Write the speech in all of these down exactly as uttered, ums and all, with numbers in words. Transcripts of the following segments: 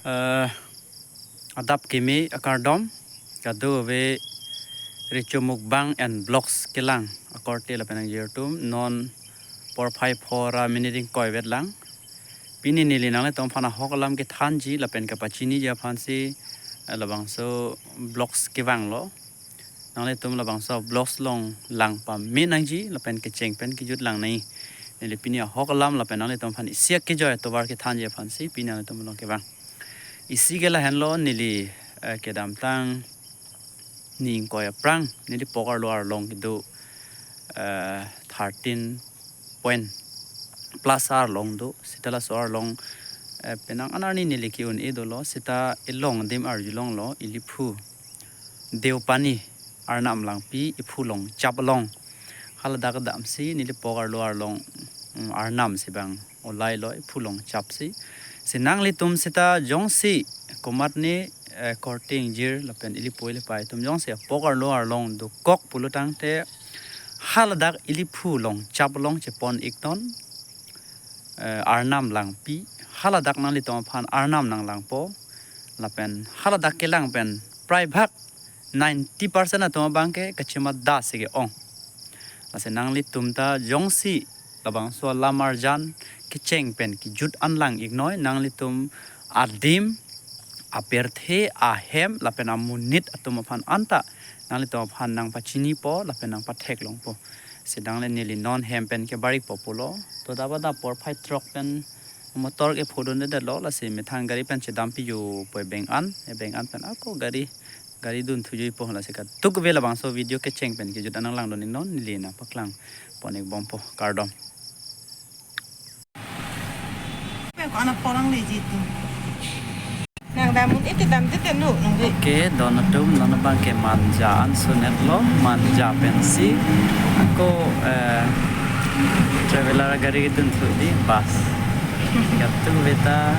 Eh, adap kimi akardom, kadokave Recho Mukbang and Vlogs kelang akorte lapen nangjirtum, non porphai phora minute ingkoi vet lang. Pini neli nanglitum aphan ahok alam kethanji lapen kapachiniji aphansi, eh, labangso vlogs kevanglo. Nanglitum labangso vlogs along lang pame nangji lapen kecheng pen kejut lang nangji. Neli pini ahok alam lapen nanglitum aphan isi akejoi atovar kethanji aphansi pini nanglitum along kevang. Isi ke lahenlo, neli, eh, kedamtang ni ingkoi aphrang neli pok arlo arlong kedo, eh, thirteen point plus arlong do, seta laso arlong, eh, penang anarni neli ke-un-e dolo, seta elong adim arjulonglo, ili phu Deopani Arnam Langpi iphu Longchap along. Haladak damsi neli pok arlo arlong, mm, Arnam si bang olailo iphu Longchap si. Si nanglitum seta jongsi komatne, eh, korte ingjir lapen ili po ili pai atum jongsi pok arlo arlong dokok pulo tangte haladak ili phu Longchap along chepon iknon, eh, Arnam Langpi, haladak nanglitum aphan Arnam nanglangpo, lapen haladak kelang pen praibhag ninety percent atum abang ke kachima da si ke-ong. Lasi nanglitum ta jongsi labangso alam arjan kecheng pen kejut an lang iknoi, nanglitum adim, apirthe, ahem lapen amonit atum aphan anta nanglitum aphan nangpachinipo lapen nangpatheklongpo. Sedang le neli non hem pen kebarikpo pulo. To daba da porphai throk pen motor ke phodun de lo, lasi methang gari pen chedampi jo poi beng an, e beng an pen ako gari, gari dun thujuipo, lasi kadokave labangso video kecheng pen kejut an nanglangdun iknon, neli nangpaklang pon ikbompo, kardom. Pe ko anak orang le jitu. Nang damun iti dam tite nu nung de. Oke, don atum, non abang ke Manja an sunetlo, Manja pensi ako, eh, traveler gari kedun thu di bus. Kadokave ta,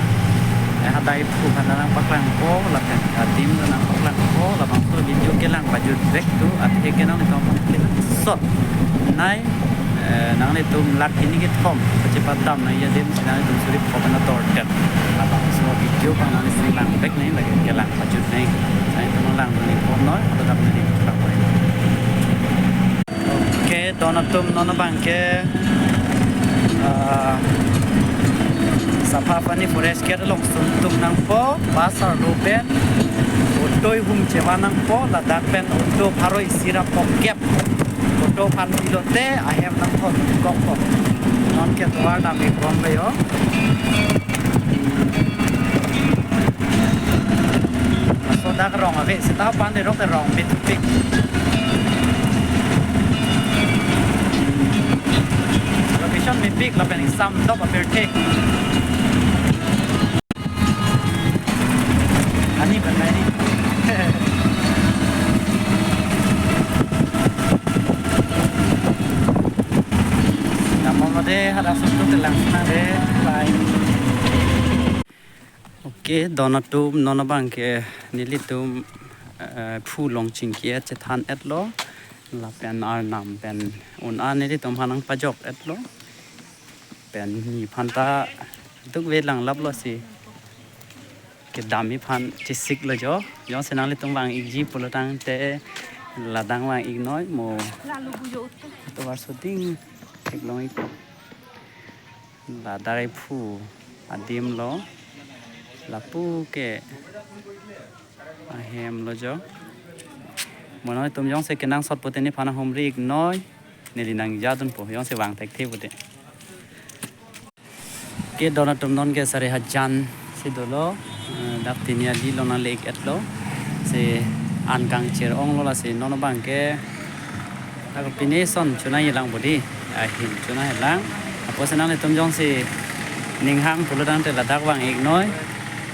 eh, hadak iphu aphan nangpaklangpo, lapen adim nangpaklangpo, labangso video kelang pajut-vek tu, athe ke nanglitum aphan sot nai, eh, nanglitum lak hini kethom kachepadam nangji adim si nanglitum suri pok na tor tet. Labangso video abang nangli si langvek nangji, lake kelang pajut nangji. Nanglitum langdun ikpo noi, atau dam nangji, kelang pajut. Oke, don atum, non abang ke, ah, Sapha Pani Forest Gate along suntum nangpo, bus arlo pen auto ihum chevan nangpo, ladak pen auto pharo isi ra pokep. Auto aphan pilote ahem nangthon kokpo. Non ke tovar dam ikbom kayo. Laso dak rong ave, seta pan de rok te rong mepik. Location mepik lapen isam dop apirthe. Ani ban ani. Namo mode hada suktu telang senang de. Bye. Oke, don atum, non abang ke nelitum, eh, phu Longchingki chethan etlo, lapen Arnam pen un-an nelitum aphan nangpajok etlo, pen ni aphan ta kadokave langlaplo si kedam aphan chesiklo jo, jongsi nanglitum vang ikji pulo tangte ladak vang iknoi mo. Lalu bujo utu. Tovar shooting theklong ikpo. Ladak iphu adim lo, lapu ke ahem lo jo. Mo nanglitum jongsi kenangsot pute nephan humri iknoi, neli nangjadunpo, jongsi vang thekthe pute. Ke don atum, non ke Sarihajan si dolo, eh, dak tini ali lo nangli ik etlo, si an kangchir onglo, lasi non abang ke ako pine son chonai lang bodi, ahim chonai lang. Apotsi nanglitum jongsi ninghang pulo tangte ladak vang iknoi.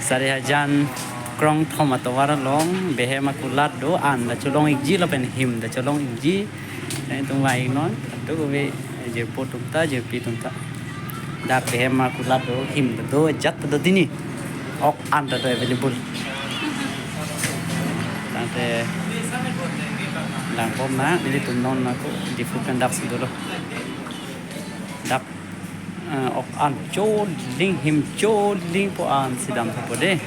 Sarihajan krongthom atovar along behem akulat do, an ta cholong ikji lapen him ta cholong ikji. Nanglitum vang iknoi. Kadokave jirpo atum ta, jirpi atum ta. Dak behem akulat do, him ta do, jat ta do dini. Ok an ta do available. Tangte langbom nang, nelitum non ako Diphu pen daksi dolo. Dak, eh, ok an choling, him cholingpo, an si dam thapo de.